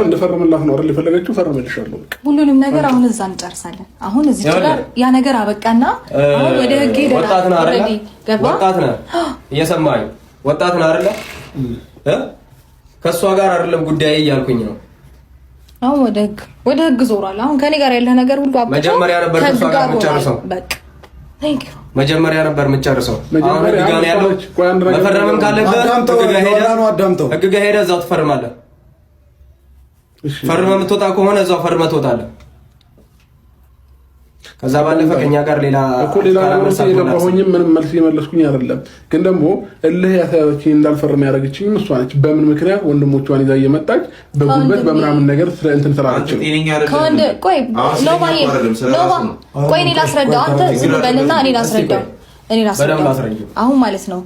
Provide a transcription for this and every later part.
እንድፈርምላት ነው አይደል የፈለገችው? ፈርምልሻለሁ። ሁሉንም ነገር አሁን እዛ እንጨርሳለን። አሁን እዚህ ጋር ያ ነገር አበቃና አሁን ወደ ህግ ሄደናል። ወጣት ነህ አይደለ? ወጣት ነህ፣ እየሰማኸኝ? ወጣት ነህ አይደለ? ከእሷ ጋር አይደለም ጉዳይ እያልኩኝ ነው። አሁን ወደ ህግ ዞሯል። አሁን ከኔ ጋር ያለህ ነገር ሁሉ አብቅቶ መጀመሪያ ነበር ከእሷ ጋር የምጨርሰው። በቃ thank you። መጀመሪያ ነበር የምጨርሰው። አሁን ህግ ጋር ነው ያለው። መፈረምም ካለብህ ህግ ጋር ሄደህ እዛው ትፈርማለህ። ፈርመህ የምትወጣ ከሆነ እዛው ፈርመህ ትወጣለህ። ከዛ ባለፈ ከኛ ጋር ሌላ እኮ ሌላ ነገር የገባሁኝም ምንም መልስ የመለስኩኝ አይደለም። ግን ደግሞ እልህ ያስያዘችኝ እንዳልፈርም ያደረገችኝ እሷ ነች። በምን ምክንያት ወንድሞቿን ይዛ እየመጣች በጉልበት በምናምን ነገር እንትን ስላለች ነው። ቆይ ቆይ እኔ ላስረዳው። አንተ ዝም በልና እኔ ላስረዳው። እኔ ላስረዳው አሁን ማለት ነው።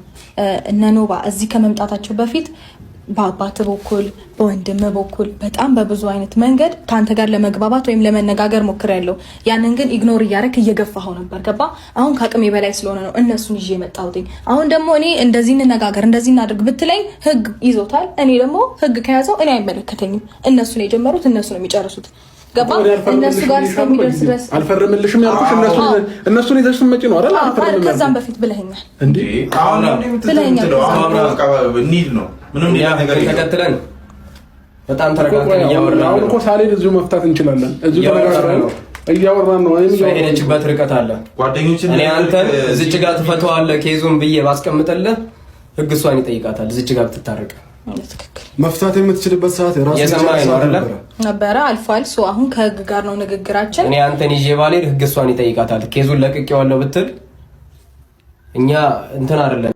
እነ ኖባ እዚህ ከመምጣታቸው በፊት በአባት በኩል፣ በወንድም በኩል፣ በጣም በብዙ አይነት መንገድ ከአንተ ጋር ለመግባባት ወይም ለመነጋገር ሞክሬያለሁ። ያንን ግን ignore እያደረክ እየገፋኸው ነበር። ገባ? አሁን ከአቅሜ በላይ ስለሆነ ነው እነሱን ይዤ የመጣሁት። አሁን ደግሞ እኔ እንደዚህ እንነጋገር፣ እንደዚህ እናድርግ ብትለኝ ህግ ይዞታል። እኔ ደግሞ ህግ ከያዘው እኔ አይመለከተኝም። እነሱ ነው የጀመሩት፣ እነሱ ነው የሚጨርሱት። ገባ? እነሱ ጋር እስከሚደርስ ድረስ አልፈርምልሽም ያልኩሽ እነሱን ይዘሽ ስትመጪ ነው አይደል? አልፈርምም። ከዛም በፊት ብለኸኛል። እንዴ ብለኸኛል። ነው ምንም ሌላ ነገር ተከትለን በጣም ተረጋግተን እያወራን አሁን እኮ ሳልሄድ እዚሁ መፍታት እንችላለን። እዚሁ ተነጋግረን እያወራን ነው። እኔም የሄደችበት ርቀት አለ። ጓደኞችን እኔ አንተን እዚች ጋር ትፈተዋለህ case ኡን ብዬ ባስቀምጥልህ ህግ እሷን ይጠይቃታል። እዚች ጋር ብትታረቅ መፍታት የምትችልበት ሰዓት የራሱ የሰማኸኝ ነው አይደለ? ነበረ አልፏል። So አሁን ከህግ ጋር ነው ንግግራችን። እኔ አንተን ይዤ ባልሄድ ህግ እሷን ይጠይቃታል። Case ኡን ለቅቄዋለሁ ብትል እኛ እንትን አይደለም።